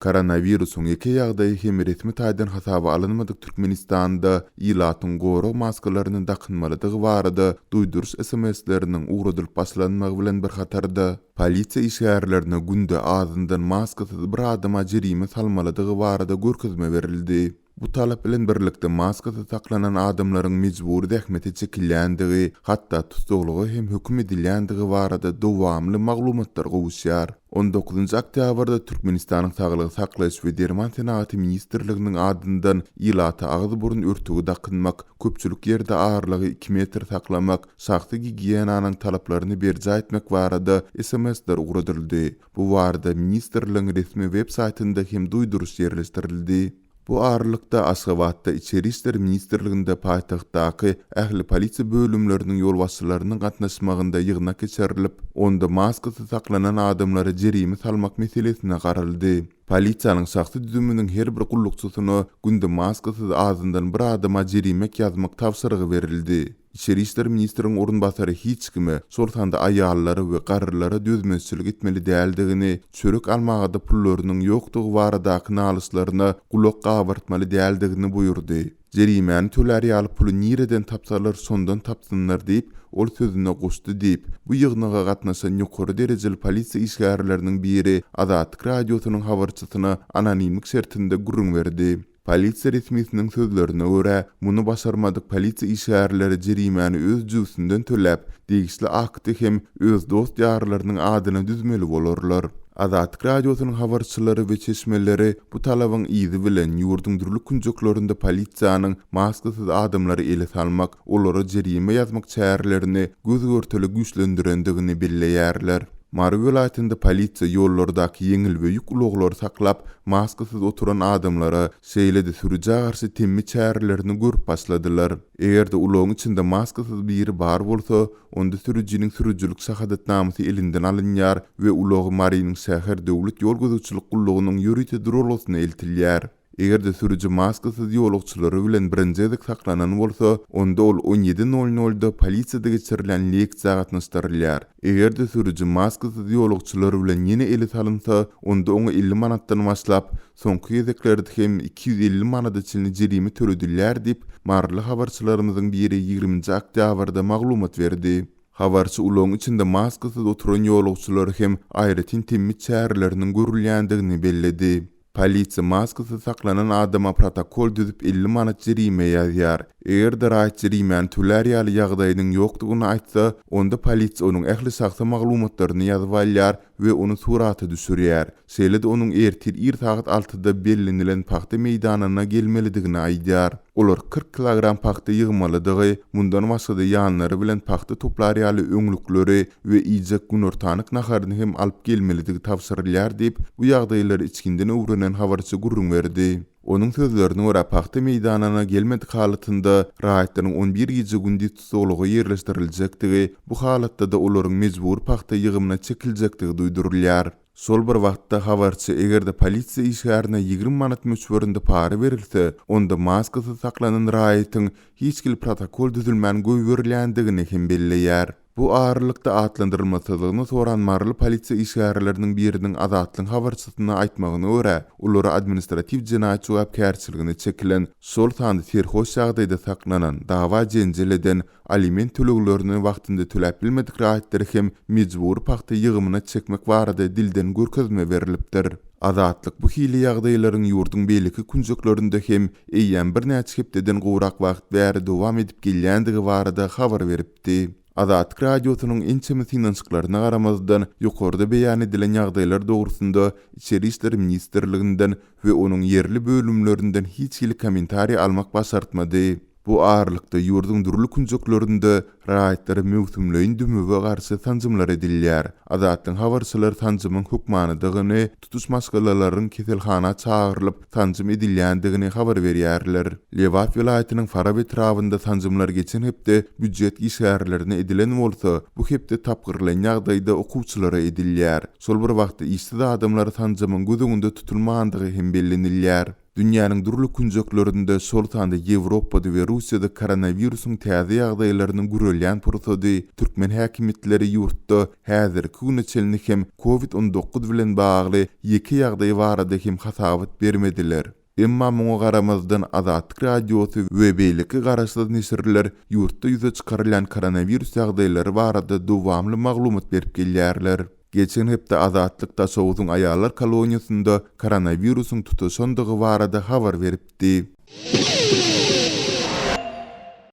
Koronawirusyň ýeke ýagdaýy hem resmi taýdan hasaba alynmadyk Türkmenistanda ilatyň gorag maskalaryny dakynmalydygy barada duýduryş SMS-leriniň ugradylyp başlanmagy bilen bir hatarda, polisiýa işgärlerine günde azyndan maskasyz bir adama jerime salmalydygy barada görkezme berildi. Bu talap bilen birlikde maskasyz saklanan adamlaryň mejbury zähmete çekilýändigi, hatda tussaglyga hem höküm edilýändigi barada dowamly maglumatlar gowuşýar. On dokuzynjy oktýabrda Türkmenistanyň Saglygy saklaýyş we derman senagaty ministrliginiň adyndan ilata agyz-burun örtügi dakynmak, köpçülik ýerde aralygy iki metr saklamak, şahsy gigiýenanyň talaplaryny berjaý etmek barada SMS-ler ugradyldy. Bu barada ministrligiň resmi web saýtynda hem duýduryş ýerleşdirildi. Bu aralykda, Aşgabatda Içeri işler ministrliginde paýtagtdaky ähli polisiýa bölümleriniň ýolbaşçylarynyň gatnaşmagynda ýygnak geçirilip, onda maskasyz saklanan adamlara jerime salmak meselesine garaldy. Polisiýanyň şahsy düzüminiň her bir gullukçysyna günde maskasyz azyndan bir adama jerimek ýazmak tabşyrygy berildi. Içeri işler ministriň orunbasary hiç kime, şol sanda aýallara we garrylara dözmezçilik etmeli däldigini, çörek almaga-da pullarynyň ýokdugy baradaky nalyşlaryna gulak gabartmaly däldigini buýurdy. Jerimäni tölär ýaly puly nireden tapsalar şondan tapsynlar diýip, ol sözüne goşdy diýip, bu ýygnaga gatnaşan ýokary derejeli polisiýa işgärleriniň biri Azatlyk Radiosynyň habarçysyna anonimlik şertinde gürrüň berdi. Polisiýa resmisiniň sözlerine görä, muny başarmadyk polisiýa işgärleri jerimäni öz jübüsinden töläp, degişli akty hem öz dost-ýarlarynyň adyna düzmeli bolarlar. Azatlyk Radiosynyň habarçylary we çeşmeleri bu talabyň yzy bilen ýurduň dürli künjeklerinde polisiýanyň maskasyz adamlary ele salmak, olara jerime ýazmak çärelerini göz-görtele güýçlendirendigini belleýärler. Mary welaýatynda polisiýa ýollardaky ýeňil we ýük ulaglary saklap, maskasyz oturan adamlara, şeýle-de sürüjä garşy temmi çärelerini görüp başladylar. Eger-de ulagyň içinde maskasyz biri bar bolsa, onda sürüjiniň sürüjilik şahadatnamasy elinden alynýar we ulagy Marynyň şäher döwlet ýol gözegçilik gullugynyň ýörite duralgasyna eltilýär. Eger-de sürüji maskasyz ýolagçylary bilen birinji gezek saklanan bolsa, onda ol on ýedi nol nolda polisiýada geçirilýän leksiýa gatnaşdyrylýar. Eger-de sürüji maskasyz ýolagçylar bilen ýene ele salynsa, onda oňa 50 manatdan başlap, soňky gezeklerde hem 250 manada çenli jerime töledilýär diýip, maryly habarçylarymyzyň biri ýigriminji oktýabrda maglumat berdi. Habarçy ulagyň içinde maskasyz oturan ýolagçylara hem aýratyn temmi çäreleriniň görülýändigini belledi. Polisiýa maskasyz saklanan adama protokol düzüp 50 manat jerime ýazýar. Eger-de raýat jerimäni tölär ýaly ýagdaýynyň ýokdugyny aýtsa, onda polisiýa onuň ähli şahsy maglumatlaryny ýazyp alýar we ony surata düşürýär. Şeýle-de onuň ertir ir sagat altyda bellenilen pagta meýdanyna gelmelidigini aýdýar. Olar 40 kilogram pagta ýygmalydygy, mundan başga-da ýanlary bilen pagta toplar ýaly öňlükleri we iýjek günortanyk naharyny hem alyp gelmelidigi tabşyrylýar diýip, bu ýagdaýlary içginden öwrenen habarçy gürrüň berdi. Onuň sözlerine görä, pagta meýdanyna gelmedik halatynda raýatlaryň on bir gije-gündiz tussaglyga ýerleşdiriljekdigi, bu halatda-da olaryň mejbury pagta ýygymyna çekiljekdigi duýdurylýar. Şol bir wagtda, habarçy eger-de polisiýa işgärine 20 manat möçberinde para berilse, onda maskasyz saklanan raýatyň hiç hili protokol düzülmän goýberilýändigini hem belleýär. Bu aralykda atlandyrylmasyzlygyny soran maryly polisiýa işgärleriniň biriniň Azatlygyň habarçysyna aýtmagyna görä, olara administratiw jenaýat jogapkärçiligine çekilen, şol sanda serhoş ýagdaýda saklanan, dawa-jenjel eden, Aliment töleglerini wagtynda töläp bilmedik raýatlary hem mejbury pagta ýygymyna çekmek barada dilden görkezme berlipdir. Azatlyk bu hili ýagdaýlaryň ýurduň beýleki künjeklerinde hem eýýäm birnäçe hepdeden gowrak wagt bäri dowam edip gelýändigi barada habar beripdi. Azatlyk Radiosynyň ençeme synanyşyklaryna garamazdan, ýokarda beýan edilen ýagdaýlar dogrusynda Içeri işler ministrliginden we onuň ýerli bölümlerinden hiç hili kommentariý almak başartmady. Bu aralykda, ýurduň dürli künjeklerinde raýatlara möwsümleýin dümewe garşy sanjymlar edilýär. Azatlygyň habarçylary sanjymyň hökmanydygyny, tutuş maşgalalaryň keselhana çagyrylyp, sanjym edilýändigini habar berýärler. Lebap welaýatynyň Farap etrabynda sanjymlar geçen hepde býujet işgärlerine edilen bolsa, bu hepde tapgyrlaýyn ýagdaýda okuwçylara edilýär. Şol bir wagtda, işsiz adamlara sanjymyň göz öňünde tutulmandygy hem bellenilýär. Dünýäniň dürli künjeklerinde, şol sanda Ýewropada we Russiýada koronawirusyň täze ýagdaýlarynyň gürelýän pursady türkmen häkimiýetleri ýurtda häzirki güne çenli hem Covid 19 bilen bagly ýeke ýagdaý barada hem hasabat bermediler. Emma muňa garamazdan, Azatlyk Radiosy we beýleki garaşsyz neşirler ýurtda ýüze çykarylýan koronawirus ýagdaýlary barada dowamly maglumat berip gelýärler. Geçen hepde Azatlyk Daşoguzyň aýallar koloniýasynda koronawirusyň tutaşandygy barada habar beripdi.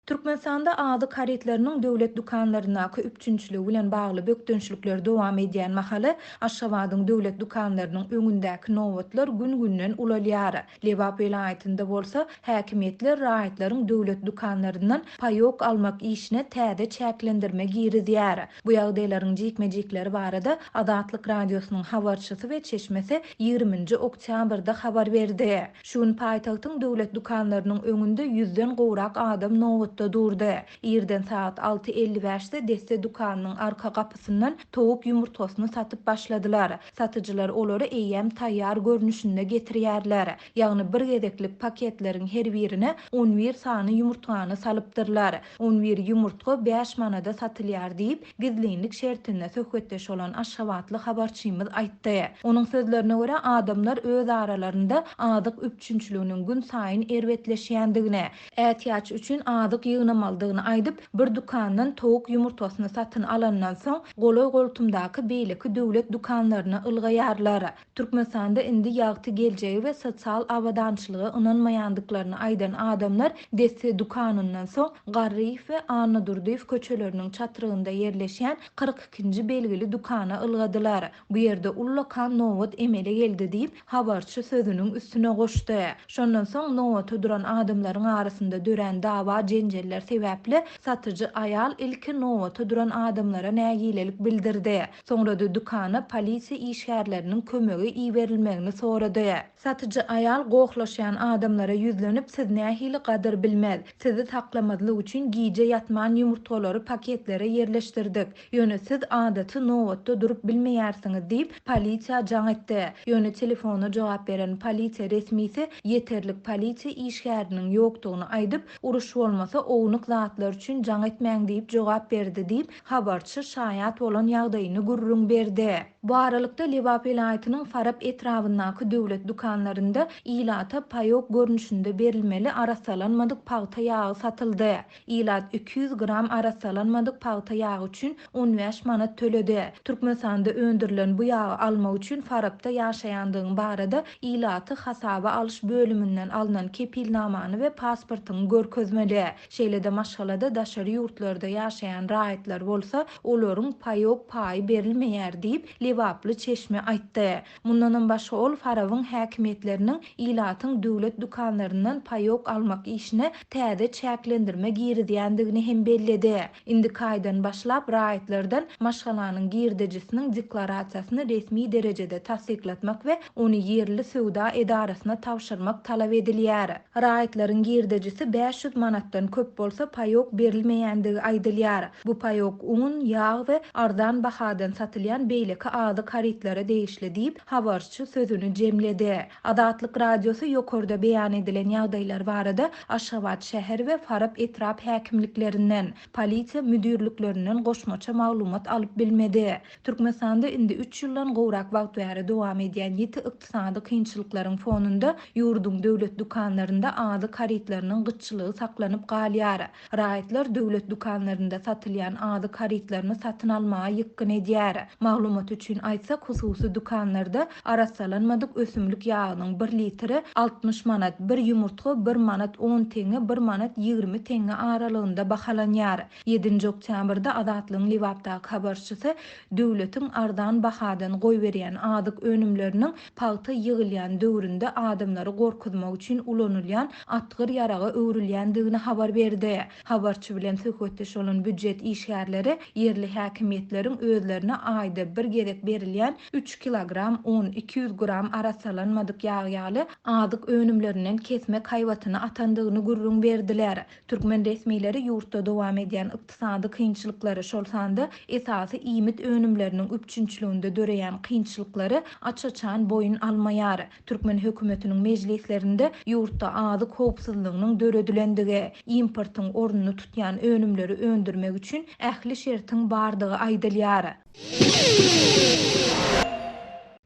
Türkmenistanda azyk harytlarynyň döwlet dükanlaryndaky üpjünçiligi bilen bagly bökdençlikler dowam edýän mahaly, Aşgabadyň döwlet dükanlarynyň öňündäki nobatlar gün-günden ulalýar. Lebap welaýatynda bolsa, häkimiýetler raýatlaryň döwlet dükanlaryndan paýok almak işine täze çäklendirme girizýär. Bu ýagdaýlaryň jikme-jikleri barada Azatlyk Radiosynyň habarçysy we çeşmesi ýigriminji oktýabrda habar berdi. Şu gün paýtagtyň döwlet dükanlarynyň öňünde ýüzden gowrak adam nobatda durdy. Irden sagat 6:55-de Desse dükanynyň arka gapysyndan towuk ýumurtgasyny satyp başladylar. Satyjylar olary eýýäm taýýar görnüşinde getirýärler. Ýagny bir gezeklik paketleriň her birine on bir sany ýumurtgany salypdyrlar. On bir ýumurtga bäş manada satylýar diýip, gizlinlik şertinde söhbetdeş bolan aşgabatly habarçymyz aýtdy. Onuň sözlerine görä, adamlar öz aralarynda azyk üpjünçiliginiň günsaýyn erbetleşýändigini, ätiýaç üçin azyk ýygnamalydygyny aýdyp, bir dükandan towuk ýumurtgasyny satyn alandan soň, golaý-goltumdaky beýleki döwlet dükanlaryna ylgaýarlar. Türkmenistanda indi ýagty geljege we sosial abadançylyga ynanmaýandyklaryny aýdan adamlar Desse dükanyndan soň Garryýew we Annadurdyýew köçeleriniň çatrygynda ýerleşýän 42-nji belgili dükana ylgadylar. Bu ýerde ullakan nobat emele geldi diýip, habarçy sözüniň üstüne goşdy. Şondan soň nobata duran adamlaryň arasynda dörän dawa-jenjeller sebäpli satyjy aýal ilki nobata duran adamlara nägilelik bildirdi. Soňra-da dükana polisiýa işgärleriniň kömege iberilmegini sorady. Satyjy aýal gohlaşýan adamlara ýüzlenip, Siz nähili gadyr bilmez. Sizi saklamazlyk üçin gije ýatman ýumurtgalary paketlere ýerleşdirdik. Ýöne siz adaty nobatda durup bilmeýärsiňiz diýip, polisiýa jaň etdi. Ýöne telefona jogap beren polisiýa resmisi ýeterlik polisiýa işgäriniň ýokdugyny aýdyp, uruş bolmasa ownuk zatlar üçin jaň etmäň diýip jogap berdi diýip, Habarçy şaýat bolan ýagdaýyny gürrüň berdi. Bu aralykda, Lebap welaýatynyň Farap etrabyndaky döwlet dükanlarynda ilata paýok görnüşinde berilmeli arassalanmadyk pagta ýagy satyldy. Ilat 200 gram arassalanmadyk pagta ýagy üçin 15 manat töledi. Türkmenistanda öndürilen bu ýagy almak üçin Farapda ýaşaýandygyň barada ilaty hasaba alyş bölüminden alnan kepilnamany we pasportyňy görkezmeli. Şeýle-de maşgalada daşary ýurtlarda ýaşaýan raýatlar bolsa, olaryň paýok paýy berilmeýär diýip, lebaply çeşme aýtdy. Mundanam başga ol Farabyň häkimiýetleriniň ilatyň döwlet dükanlaryndan paýok almak işine täze çäklendirme girizýändigini hem belledi. Indiki aýdan başlap raýatlardan maşgalanyň girdejisiniň deklarasiýasyny resmi derejede tassyklatmak we ony ýerli söwda edarasyna tabşyrmak talap edilýär. Raýatlaryň girdejisi 500 manatdan köp bolsa paýok berilmeýändigi aýdylýar. Bu paýok un, ýag we arzan bahadan satylýan beýleki azyk harytlara degişli diýip, habarçy sözüni jemledi. Azatlyk Radiosy ýokarda beýan edilen ýagdaýlar barada Aşgabat şäher we Farap etrap häkimliklerinden, polisiýa müdirliklerinden goşmaça maglumat alyp bilmedi. Türkmenistanda indi üç ýyldan gowrak wagt bäri dowam edýän ýiti ykdysady kynçylyklaryň fonunda ýurduň döwlet dükanlarynda azyk harytlarynyň gytçylygy saklanyp galýar. Raýatlar döwlet dükanlarynda satylýan azyk harytlaryny satyn almaga ýykgyn edýär. Maglumat üçin aýtsak, hususy dükanlarda arassalanmadyk ösümlik ýagynyň bir litri 60 manat, bir ýumurtga bir manat on teňňe, bir manat 20 teňňe aralygynda bahalanýar. Ýedinji oktýabrda Azatlygyň Lebapdaky habarçysy döwletiň arzan bahadan goýberýän azyk önümleriniň pagta ýygylýan döwründe adamlary gorkuzmak üçin ulanylýan atgyr ýaraga öwrülýändigini habar berdi. habar berdi. Habarçy bilen söhbetdeş bolan býujet işgärleri ýerli häkimiýetleriň özlerine aýda bir gezek berilýän üç kilogram un, 200 gram arassalanmadyk ýag ýaly azyk önümlerinden kesmek haýbatyny atandygyny gürrüň berdiler. Türkmen resmileri ýurtda dowam edýän ykdysady kynçylyklary, şol sanda esasy iýmit önümleriniň üpjünçiliginde döreýän kynçylyklary aç-açan boýun almaýar. Türkmen hökümetiniň mejlislerinde ýurtda azyk howpsuzlygynyň döredilendigi, importyň ornuny tutýan önümleri öndürmek üçin ähli şertiň bardygy aýdylýar.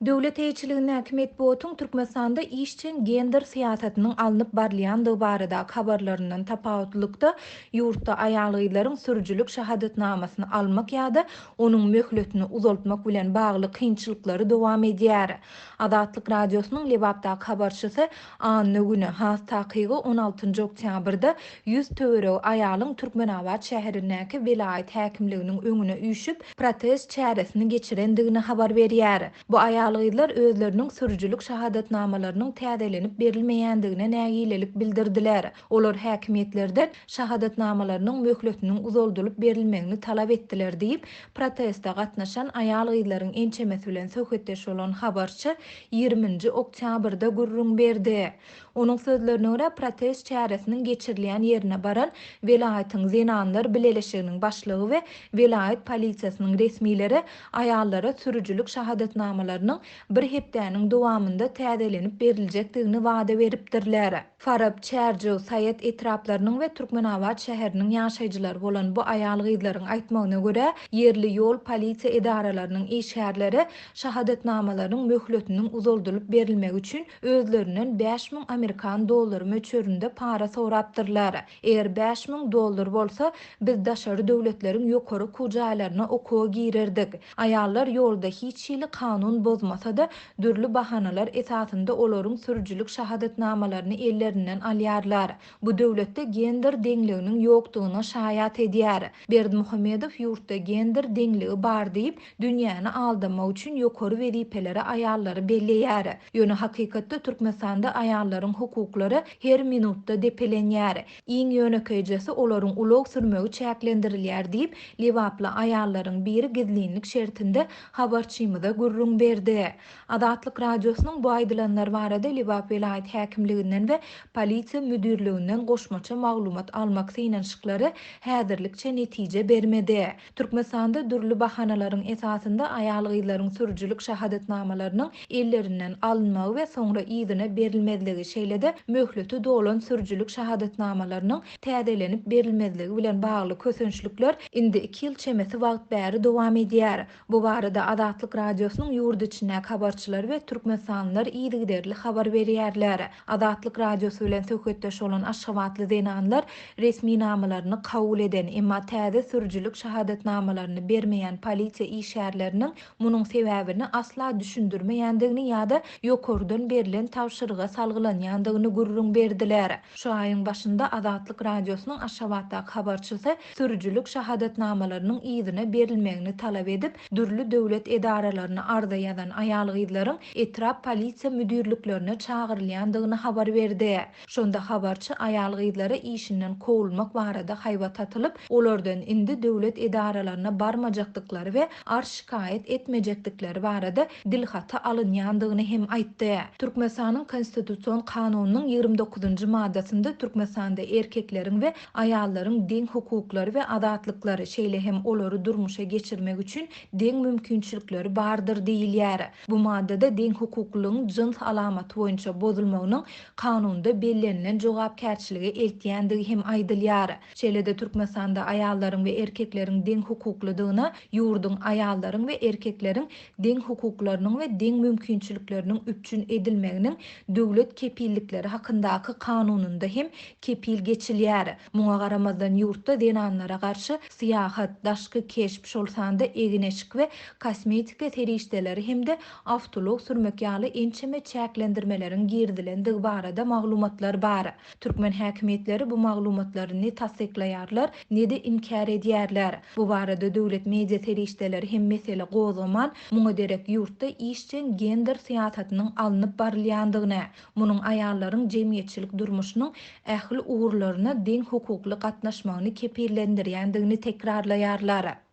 Döwlet eýeçiligindäki metbugatyň Türkmenistanda işjeň gender syýasatynyň alnyp barylýandygy baradaky habarlaryndan tapawutlylykda, ýurtda aýal-gyzlaryň sürüjilik şahadatnamasyny almak ýa-da onuň möhletini uzaltmak bilen bagly kynçylyklary dowam edýär. Azatlyk Radiosynyň Lebapdaky habarçysy anna güni, has takygy on altynjy oktýabrda ýüz töweregi aýalyň Türkmenabat şäherindäki welaýat häkimliginiň öňüne üýşüp, protest çäresini geçirendigini habar berýär. Bu aýal-gyzlar özleriniň sürüjilik şahadatnamalarynyň täzelenip berilmeýändigine nägilelik bildirdiler. Olar häkimiýetlerden şahadatnamalarynyň möhletiniň uzaldylyp berilmegini talap etdiler diýip, proteste gatnaşan aýal-gyzlaryň ençemesi bilen söhbetdeş bolan habarçy ýigriminji oktýabrda gürrüň berdi. Onuň sözlerine görä, protest çäresiniň geçirilýän ýerine baran welaýatyň Zenanlar bileleşiginiň başlygy we welaýat polisiýasynyň resmileri aýallara sürüjilik şahadatnamalarynyň bir hepdäniň dowamynda täzelenip beriljekdigini wada beripdirler. Farap, Çärjew, Saýat etraplarynyň we Türkmenabat şäheriniň ýaşaýjylary bolan bu aýal-gyzlaryň aýtmagyna görä, ýerli ýol polisiýa edaralarynyň işgärleri şahadatnamalaryň möhletiniň uzaldylyp berilmegi üçin özlerinden 5000 amerikan dollary möçberinde para sorapdyrlar. Eger 5000 dollar bolsa, biz daşary döwletleriň ýokary okuw jaýlaryna okuwa girerdik. Aýallar ýolda hiç hili kanun bozmasa-da, dürli bahanalar esasynda olaryň sürüjilik şahadatnamalaryny ellerinden alýarlar. Bu döwletde gender deňliginiň ýokdugyna şaýat edýär. Berdimuhamedow ýurtda gender deňligi bar diýip, dünýäni aldamak üçin ýokary wezipelere aýallary belleýär. Ýöne hakykatda Türkmenistanda aýallaryň hukuklary her minutda depelenýär. Iň ýönekeýjesi olaryň ulag sürmegi çäklendirilýär diýip, lebaply aýallaryň biri gizlinlik şertinde habarçymyza gürrüň berdi. Azatlyk Radiosynyň bu aýdylanlar barada Lebap welaýat häkimliginden we polisiýa müdirliginden goşmaça maglumat almak synanyşyklary häzirlikçe netije bermedi. Türkmenistanda dürli bahanalaryň esasynda aýal-gyzlaryň sürüjilik şahadatnamalarynyň ellerinden alynmagy we soňra yzyna berilmezligi, şeýle-de möhleti dolan sürüjilik şahadatnamalarynyň täzelenip berilmezligi bilen bagly kösençlikler indi iki ýyl çemesi wagt bäri dowam edýär. Bu barada Azatlyk Radiosynyň ýurt içindäki habarçylary we türkmenistanlylar yzygiderli habar berýärler. Azatlyk Radiosy bilen söhbetdeş bolan aşgabatly zenanlar resminamalaryny kabul eden, emma täze sürüjilik şahadatnamalaryny bermeýän polisiýa işgärleriniň munuň sebäbini asla düşündirmeýändigini ýa-da ýokardan berlen tabşyryga salgylanýandygyny gürrüň berdiler. Şu aýyň başynda Azatlyk Radiosynyň Aşgabatdaky habarçysy sürüjilik şahadatnamalarynyň yzyna berilmegini talap edip, dürli döwlet edaralaryna arza ýazan aýal-gyzlaryň etrap polisiýa müdirliklerine çagyrylýandygyny habar berdi. Şonda habarçy aýal-gyzlara işinden kowulmak barada haýbat atylyp, olardan indi döwlet edaralaryna barmajakdyklary we arz-şikaýat etmejekdikleri barada dilhaty alynýandygyny hem aýtdy. Türkmenistanyň Konstitusion kanunynyň 29-njy maddasynda Türkmenistanda erkekleriň we aýallaryň deň hukuklary we azatlyklary, şeýle hem olary durmuşa geçirmek üçin deň mümkinçilikleri bardyr diýilýär. Bu maddada deňhukuklylygyň jyns alamaty boýunça bozulmagynyň kanunda bellenilen jogapkärçilige eltýändigi hem aýdylýar. Şeýle-de Türkmenistanda aýallaryň we erkekleriň deň hukuklydygyna ýurduň aýallaryň we erkekleriň deň hukuklarynyň we deň mümkinçilikleriniň üpjün edilmeginiň döwlet kepillikleri hakyndaky kanunynda hem kepil geçilýär. Muňa garamazdan ýurtda zenanlara garşy syýahat, daşky keşp, şol sanda egin-eşik we kosmetika serişdeleri hem-de. hem-de awtoulag sürmek ýaly ençeme çäklendirmeleriň girizilendigi barada maglumatlar bar. Türkmen häkimiýetleri bu maglumatlary ne tassyklaýarlar, ne-de inkär edýärler. Bu barada döwlet media serişdeleri hem mesele gozgaman, muňa derek ýurtda işjeň gender syýasatynyň alnyp barylýandygyny, munuň aýallaryň jemgyýetçilik durmuşynyň ähli ugurlaryna deň hukukly gatnaşmagyny kepillendirýändigini tekrarlaýarlar.